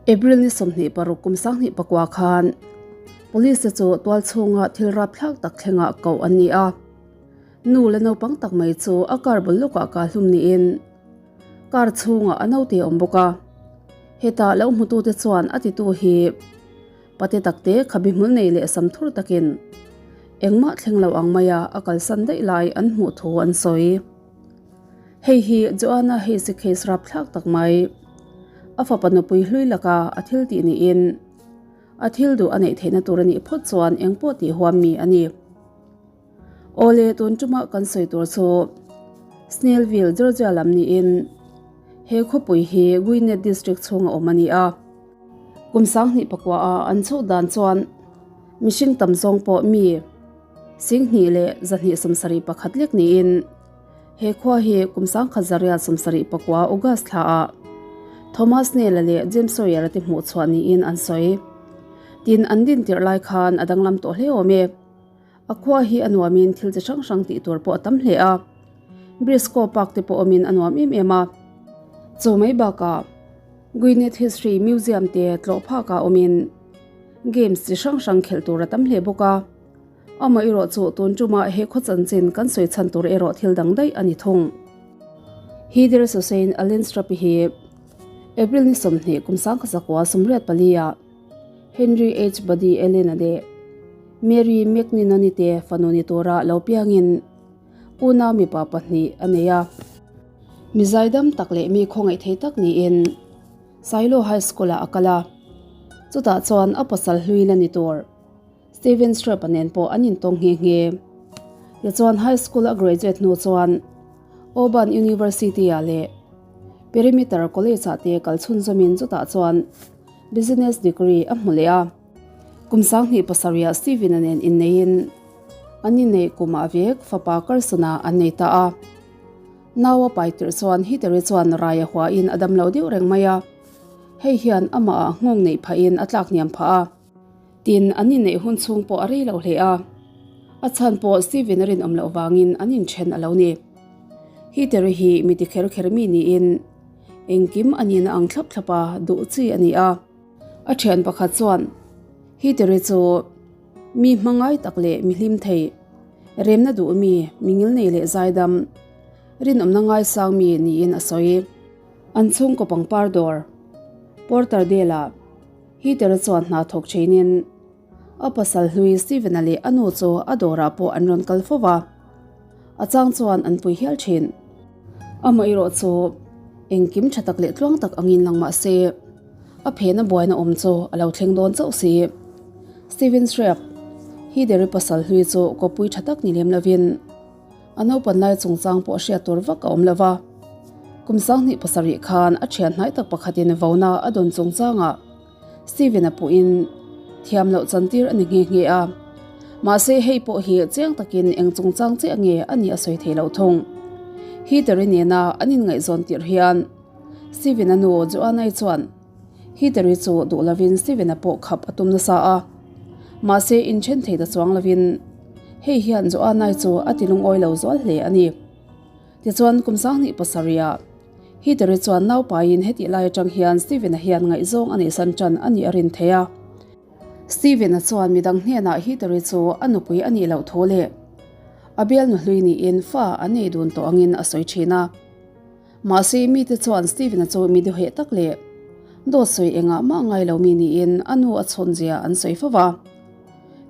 April ni 26 kum 2009 khan police te chu tual chhunga thil rapthlak tak thlengah koh an ni a. Nu la naupang tak mai chu a car bul lawkah kah hlum niin car chhungah a naute a awm bawk a. Hetah lo hmutute chuan a titu hi pate takte khabi hmul nei leh sam thur takin engmah thleng lo ang maia a kalsan daih lai an hmuh thu an sawi. Hei hi Joanna Hayes-i case rapthlak tak mai. A fapa nupui hlui laka a thil tih niin a thil duh a neih theihna tur a nih phawt chuan engpawh tih huam mi a ni. Awle, tun ṭuma kan sawi tur chu Snellville, Georgia lam niin he khawpui hi Gwinnett District chhunga awm a ni a. Kum 2009 a an chhoh dan chuan mihring tam zawng pawh mi 2271 lek niin he khua hi kum 1979 August thla ah Thomas Snell-a leh James Sawyer-a te hmuh chhuah niin an sawi. Tin, an din tirh lai khan a danglam tawh hle awm e. A khua hi a nuamin thil chi hrang hrang tih tur pawh a tam hle a. Briscoe Park te pawh awmin a nuam em em a. Chu mai bakah Gwinnett History Museum te tlawh phakah awmin games chi hrang hrang khelh tur a tam hle bawk a. Amaherawh chu tun tumah he khaw chanchin kan sawi chhan tur erawh thil dang daih a ni thung. Heather Susain Alenstrup hi April ni 20 kum 1984 ah Henry H. Buddy Allen-a leh Mary McNinoni te fanu ni tura lo piangin unau mipa pahnih a nei a. Mi zaidam tak leh mi khawngaih thei tak niin Silo High School-ah a kal a. Chutah chuan a pasal hlui la ni tur Steven Strapp-a nen pawh an intawng nghe nghe. Tichuan high school a graduate hnu chuan Auburn University-ah leh Perimeter College-ah te kal chhunzawmin chutah chuan business degree a hmu leh a. Kum 2007 ah Steven-a nen inneiin an inneih kumah vek fapa Carson-a an nei ta a. Nau a pai tirh chuan Heather-i chuan rai a huain a dam lo deuh reng mai a. Hei hian amah ah nghawng neih phahin a tlak hniam phah a. Tin, an inneih hun chhung pawh a rei lo hle a. A chhan pawh Steven-a rinawm loh vangin an inthen a lo ni. Heather-i hi mi ti kher kher mi niin engkim a nihna ang thlap thlap a duh chi a ni a. A thian pakhat chuan Heather-i chu mi hmangai tak leh mi hlim thei, remna duh mi, mi ngilnei leh zaidam, rinawmna ngaisang mi niin a sawi. An chhungkaw pangpar dawr Porterdale-ah Heather-a chuan hna thawk theinin a pasal hlui Steven-a leh a nu chu a dawrah pawh an rawn kal fo va, a chang chuan an pui hial thin. Amaherawh chu engkim tha tak leh tluang tak angin lang mah se, a phena buaina awm chu a lo thleng dawn chauh si. Steven Schreck, Heather-i pasal hlui chu kawppui tha tak ni lem lovin a naupan lai chungchang pawh hriat tur vak a awm lo va. Kum 27 khan a thian hnai tak pakhatin vona a dawn chungchangah Steven-a pawhin thiam loh chantir a ni nghe nghe a. Mahse hei pawh hi chiang takin eng chungchang chiah nge a nih a sawi thei lo thung. Heather-i nena an inngaihzawn tirh hian Steven-a nu Joanna-i chuan Heather-i chu duh lovin Steven-a pawh khap a tum nasa a. Mahse inthen thei ta chuang lovin hei hian Joanna-i chu a ti lungawi lo zual hle a ni. Tichuan kum 27 ah Heather-i chuan naupaiin hetih lai atang hian Steven-a hian ngaihzawng a neihsan tan a nih a rin thei a. Steven-a chuan midang hnenah Heather-i chu a nupui a nih loh thu leh a bialnu hlui niin fa an nei dun tawh angin a sawi thin a. Mahse mite chuan Steven-a chu mi duheh tak leh dawt sawi engah mah ngai lo mi niin a nu a chhawnzia an sawi fo va.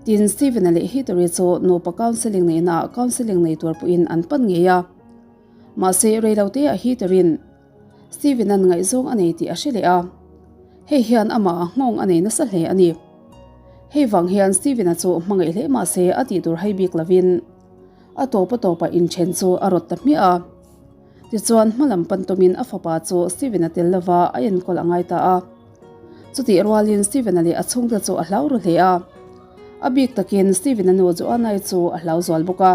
Tin, Steven-a leh Heather-i chu nupa counselling neihnaah counselling nei tur pawhin an pan ngei a. Mahse, reiloteah Heather-in Steven-a'n ngaihzawng a nei tih a hre leh a, hei hian amah a nghawng a nei nasa hle a ni. Hei vang hian Steven-a chu hmangaih hle mahse a tih tur hai bik lovin a tawp a tawpah inthen chu a rawt ta hmiah a. Tichuan, hmalam pan tumin a fapa chu Steven-a tel lova a enkawl a ngai ta a. Chutih rualin Steven-a leh a chhungte chu a hlau ru hle a. A bik takin Steven-a nu Joanna-i chu a hlau zual bawk a.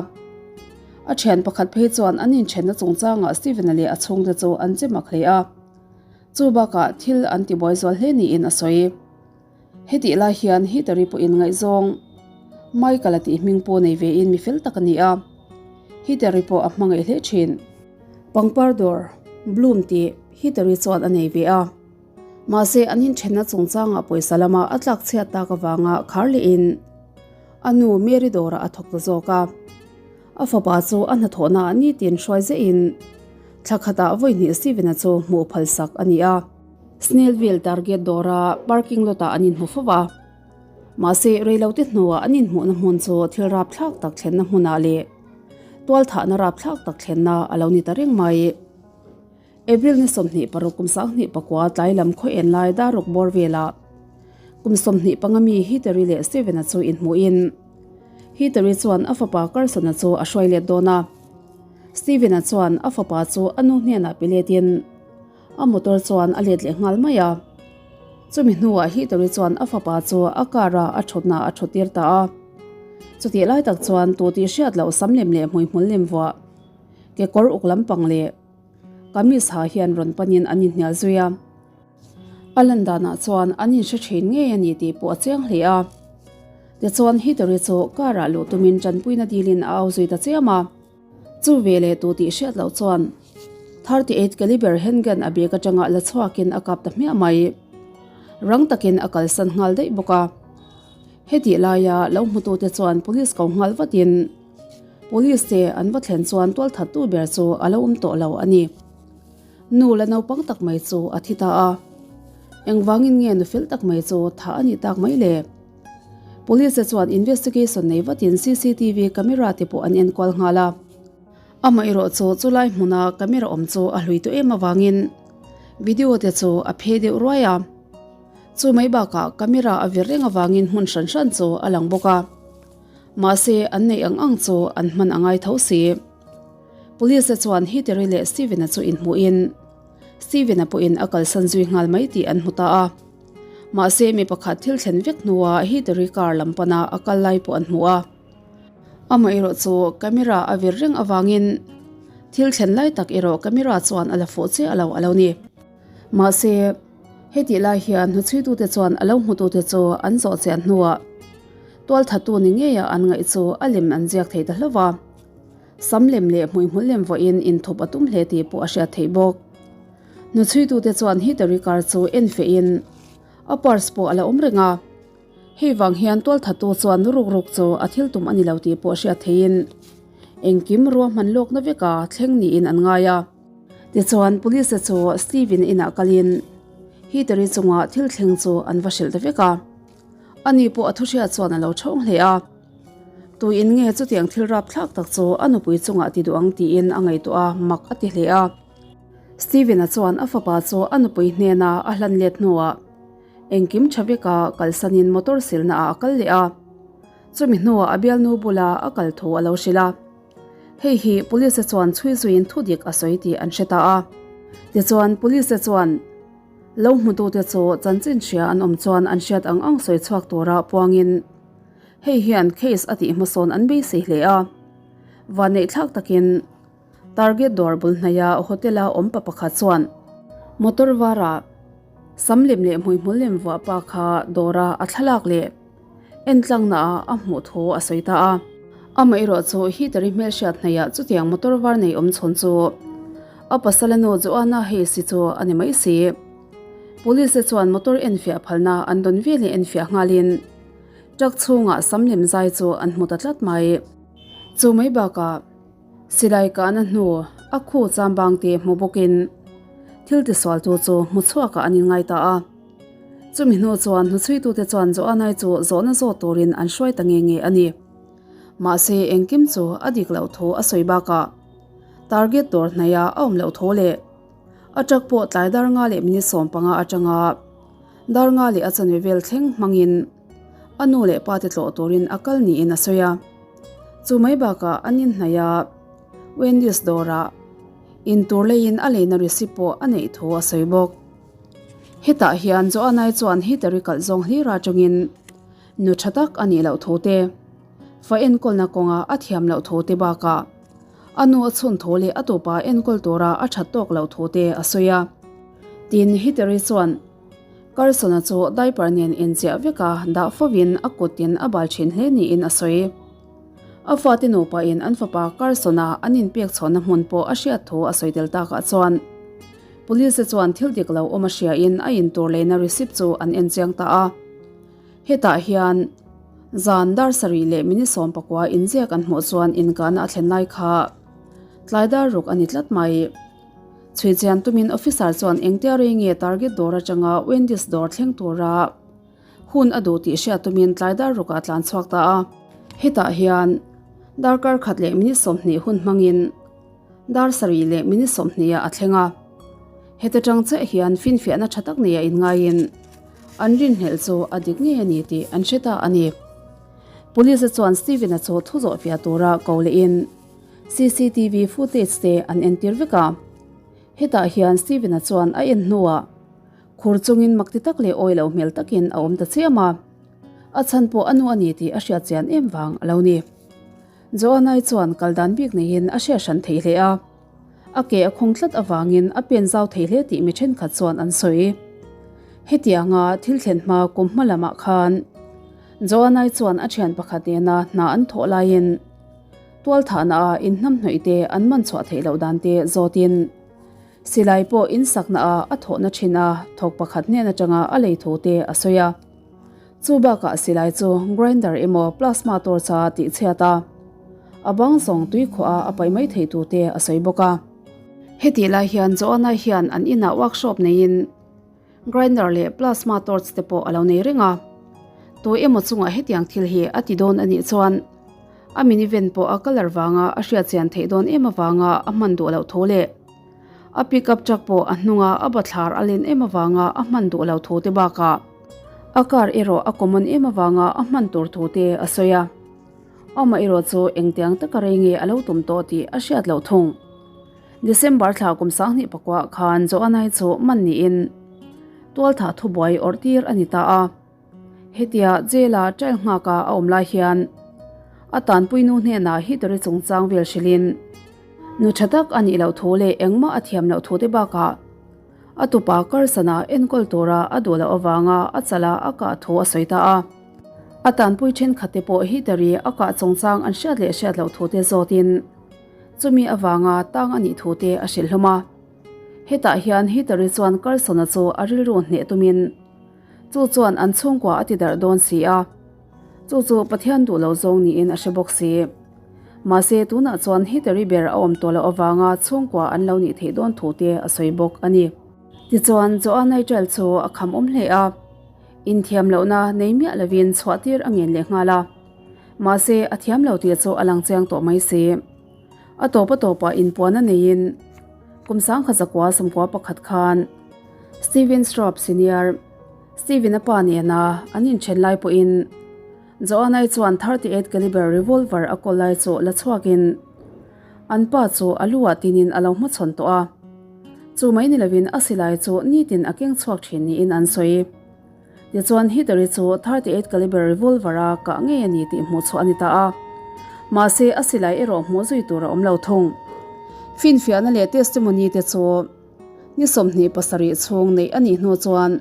A thian pakhat phei chuan an inthenna chungchangah Steven-a leh a chhungte chu an che mak hle a. Chu bakah thil an tibuai zual hle niin a sawi. Hetih lai hian Heather-i pawhin ngaihzawng Michael-a tih hming pawh nei vein mi fel tak a ni a. Heather-i pawh a hmangaih hle thin. Pangpar dawr, Bloom tih Heather-i chuan a nei ve a. Mahse an inthenna chungchangah pawisa lama a tlak chhiat tak avanga khar lehin a nu Mary dawrah a thawk ta zawk a. A fapa chu a hnathawhnaah nitin hruai zehin thla khatah vawi hnih Steven-a chu hmuh phalsak a ni a. Snellville Target dawra parking lot-ah an inhmu fo va. Mahse reilote hnuah an inhmuhna hmun chu thil rapthlak tak thlenna hmunah leh tualthahna rapthlak tak thlenna a lo ni ta reng mai. April ni 26 kum 2009 tlai lam khaw en lai daruk bawr velah kum 25 mi Hittery leh Steven-a chu inhmuhin Hittery chuan a fapa Carson-a chu a hruai let dawn a. Steven-a chuan a fapa chu a nu hnenah pe letin a motor chuan a let leh nghal mai a. Chumi hnuah Hittery chuan a fapa chu a car-a a thutna a thuttir ta a. Chutih lai tak chuan tu tih hriat loh sam lem leh hmuihmul lem vuah kekawr uk lampang leh Kamis ha hian rawn panin an inhnial zui a. A lan danah chuan an inhre thin ngei a ni tih pawh a chiang hle a. Tichuan Hittery chu car ah luh tumin tanpuina dilin a au zui ta chiam a. Chu ve leh tu tih hriat loh chuan 38 caliber handgun a bag atanga la chhuakin a kap ta hmiah mai. Rang takin a kalsan nghal daih bawk a. Hetih laia lo hmutute chuan police ko nghal vatin Police te an va thlen chuan tualthattu ber chu a lo awm tawh lo a ni. Nu la naupang tak mai chu a thi ta a. Engvangin nge nu fel tak mai chu thah a nih tak mai le? Police te chuan investigation nei vatin cctv camera te pawh an enkual nghal a. Amaherawh chu chulai hmuna camera awm chu a hlui tawh em avangin video te chu a phe deuh ruai a. Chu mai bakah camera a vir reng avangin hmun hran hran chu a lang bawk a. Mahse, an neih ang ang chu an hman a ngai tho si. Police-te chuan Hittery leh Steven-a chu inhmuhin Steven-a pawhin a kalsan zui nghal mai tih an hmu ta a. Mahse, mi pakhat thil thlen vek hnuah Hittery car lam pana a kal lai pawh an hmu a. Amaherawh chu camera a vir reng avangin thil thlen lai tak erawh camera chuan a la fuh chiah lo a lo ni. Mahse, hetih lai hian hnuchhuitute chuan a lo hmutute chu an zawh chian hnuah tualthattu ni ngeia an ngaih chu a lem an ziak thei ta hlauh va. Sam lem leh hmuihmul lem vawiin inthup a tum hle tih pawh a hriat theih bawk. Hnuchhuitute chuan Hittery car chu en fehin a purse pawh a la awm reng a. Hei vang hian tualthattu chuan ruk ruk chu a thil tum a ni lo tih pawh hriat theihin engkim ruahman lawkna veka thleng niin an ngai a. Tichuan police te chu Steven inah kalin Hittery chunga thil thleng chu an va hrilh ta vek a. Ani pawh a thuhriat chuan a lo thawng hle a. Tuin nge chutiang thil rapthlak tak chu a nupui chungah ti duh ang tiin a ngaihtuah a, mak a ti hle a. Steven-a chuan a fapa chu a nupui hnena a hlan let hnuah engkim tha veka kalsanin motor silna ah a kal leh a. Chumi hnuah a bialnu bula a kal thu a lo hrilh a. Hei hi police-te chuan chhui zuiin thudik a sawi tih an hre ta a. Tichuan police-te chuan Lo hmutute chu chanchin hria an awm chuan an hriat ang ang sawi chhuak tura puangin hei hian case a tih hmasawn an beisei hle a. Vanneihthlak takin Target dawr bul hnaia hotel-a awm pa pakhat chuan motor vara sam lem leh hmuihmul lem vuah pa kha dawra a thlalak leh entlangnaah a hmuh thu a sawi ta a. Amaherawh chu Hitler-i hmelhriat hnaihah chutiang motor var nei awm chhawn chu a pasala nu Joanna Hayes-i chu a ni mai si. Police-te chuan motor enfiah phalna an dawn veleh enfiah nghalin truck chhungah sam lem zai chu an hmu ta tlat mai. Chu mai bakah silai kahna hnu a khu chambangte hmu bawkin thil tisualtu chu hmu chhuakah an inngai ta a. Chumi hnu chuan hnuchhuitute chuan Joanai chu zawhna zawt turin an hruai ta nge nge a ni. Mahse engkim chu a dik loh thu a sawi bakah target dawr hnaia a awm loh thu leh a truck pawh tlai dar nga leh minute 15 atanga dar nga leh a chanve vel thleng hmangin a nu leh pa te tlawh turin a kal niin a sawi a. Chu mai bakah an inhnaia Wendy's dawrah intur leiin a leina receipt pawh a neih thu a sawi bawk. Hetah hian Joanai chuan Hittery kalh zawng hlir atangin nu tha tak a nih loh thu te, fa enkawlna kawnga a thiam loh thu te bakah a nu a chhun thu leh a tupa enkawl tura a that tawk loh thu te a sawi a. Tin, Hittery chuan Carson-a chu diaper nen enchiah veka dah fovin a kutin a bal thin hle niin a sawi. A fate nupain an fapa Carson-a an inpek chhuahna hmun pawh a hriat thu a sawi tel takah chuan. Police te chuan thil dik lo awm a hria in a in tur leina receipt chu an en chiang ta a. Hetah hian zan dar sarih leh minute 19 inziak an hmuh chuan inkahna a thlen lai kha tlai dar ruk a ni tlat mai. Chhui chian tumin officer chuan engtia rei nge target dawr atanga Wendy's dawr thleng tura hun a duh tih hriat tumin tlai dar rukah a tlan chhuak ta a. Hetah hian darkar khat leh minute 20 hun hmangin dar sarih leh minute 20 ah a thleng a. Heta tang chiah hian finfiahna tha tak nei a inngaiin an rinhlelh chu a dik ngei a ni tih an hre ta a ni. Police chuan Steven-a chu thu zawh fiah tura ko lehin CCTV footage te an entir vek a. Hetah hian Steven-a chuan a en hnuah khur chungin mak ti tak leh awi lo hmel takin a awm ta chiam a. A chhan pawh a nu a ni tih a hriat chian em vang a lo ni. Joanna-i chuan kal dan bik neiin a hriat hran thei hle a. A ke a khawng tlat avangin a pen zau thei hle tih mi thenkhat chuan an sawi. Hetianga thil thlen hma kum hma lamah khan Joanna-i chuan a thian pakhat nena hna an thawh laiin tualthahna ah inhnamhnawih te an man chhuah theih loh dan te zawtin silai pawh insakna ah a thawhna thin a thawk pakhat hnen atanga a lei thu te a sawi a. Chu bakah silai chu grinder emaw plasma torch a tih chhiat a, a bang zawng tui khawh a a paih mai thei tu te a sawi bawk a. Hetih lai hian Joanna hian an inah workshop neiin grinder leh plasma torch te pawh a lo nei reng a. Tu emaw chungah hetiang thil hi a ti dawn a nih chuan a minivan pawh a colour vanga a hriat chian theih dawn em avanga a hman duh loh thu leh a pickup truck pawh a hnunga a bathlar a len em avanga a hman duh loh thu te bakah A car erawh a common em avanga a hman tur thu te a sawi a. Amah erawh chu engtiang taka rei nge a lo tum tawh tih a hriat loh thung. December thla kum 2009 khan Joanna-i chu man niin tualthah thubuai awrh tir a ni ta a. Hetia jail-a trial nghaka a awm lai hian a tanpuinu hnenah Hillary chungchang vel hrilhin nu tha tak a nih loh thu leh engmah a thiam loh thu te bakah A tupa Carson-a enkawl tura a duh loh avanga a chala a kah thu a sawi ta a. A tanpui thenkhatte pawh Hillary a kah chungchang an hriat leh hriat loh thute zawtin chumi avanga tang a nih thute a hrilh hlawm a. Hetah hian Hillary chuan Carson-a chu a rilru hneh tumin chu chuan an chhungkua a ti darh dawn si a. Chu chu Pathian duh lo zawng niin a hre bawk si. Mahse tunah chuan Hillary ber a awm tawh loh avanga chhungkua an lo nih theih dawn thu te a sawi bawk a ni. Tichuan Joanna Trial chu a kham awm hle a, inthiam lohna nei miah lovin chhuah tir a ngen leh nghal a. Mahse a thiam lo tih chu a lang chiang tawh mai si. A tawp a tawpah inpuan a neiin kum 1991 khan Steven Straub Senior Steven-a pa nena an inthen lai pawhin Joanna-i chuan 38 caliber revolver a kawl lai chu la chhuakin an pa chu a lu ah tinin a lo hmachhawn tawh a. Chu mai ni lovin a silai chu nitin a keng chhuak thin niin an sawi. Tichuan Hillary chu 38 caliber revolver a kah ngei a ni tih hmuh chhuah a ni ta a. Mahse a silai erawh hmuh zui tur a awm lo thung. Finfiahna leh testimony te chu ni 27 chhung neih a nih hnu chuan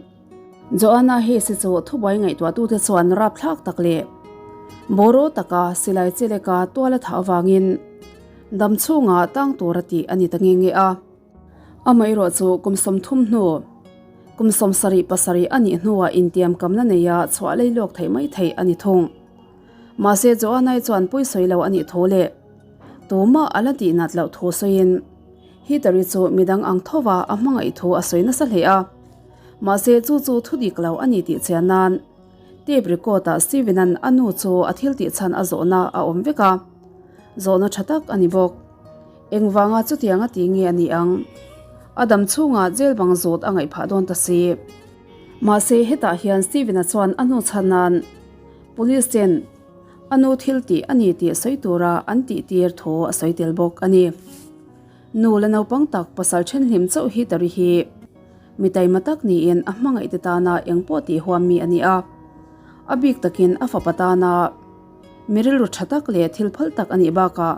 Joanna Hayes-i chu thubuai ngaihtuahtute chuan rapthlak tak leh bawraw taka silai cheleka tual a thah avangin dam chhungah tang tur a tih a ni ta nge nge a. Amaherawh chu kum 30 hnu, kum 77 a nih hnuah intiamkamna neia chhuah lei lawk theih mai theih a ni thung. Mahse Joanna-i chuan pawisawi lo a nih thu leh tumah a la tih nat loh thu sawiin Hillary chu midang ang thova a hmangaih thu a sawi nasa hle a. Mahse chu chu thu dik lo a ni tih chian nan tape record ah Steven-a'n a nu chu a thil tih chhan a zawhna a awm vek a, zawhna tha tak a ni bawk. Engvanga chutiang a ti nge a ni ang? A dam chhungah jail bang zawt a ngaih phah dawn ta si. Mahse hetah hian Steven-a chuan a nu chhan nan police ten a nu thil tih a ni tih sawi tura an tih tir thu a sawi tel bawk a ni. Nu la naupang tak pasal thenhlim chauh hi tari hi mi taima tak niin a hmangaih te tana eng pawh tih huam mi a ni a. A bik takin a fapa tana mi rilru tha tak leh thil phal tak a nih bakah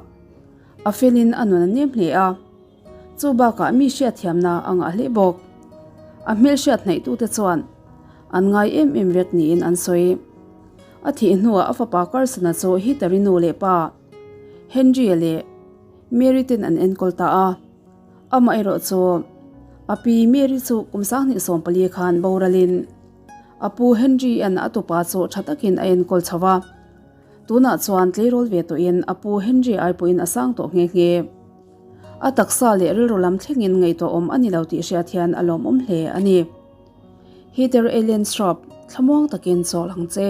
a felin a nun a nem hle a. Chu bakah mi hriatthiamna a ngah hle bawk. A hmel hriat hnaih tute chuan an ngai em em vek niin an sawi. A thih hnuah a fapa Carson-a chu Hitler-i nu leh pa Henry-a leh Mary ten an enkawl ta a. Amaherawh chu A pi Mary chu kum 2014 khan boralin a pu Henry an a tupa chu tha takin a enkawl chho a. Tunah chuan tleirawl ve tawhin a pu Henry ai pawhin a sang tawh nghe nghe. A taksa leh rilru lam thlengin ngaihtuah awm a ni lo tih hriat hian a lawmawm hle a ni. Heather Ellen Shrop, thlamuang takin chawl ang che.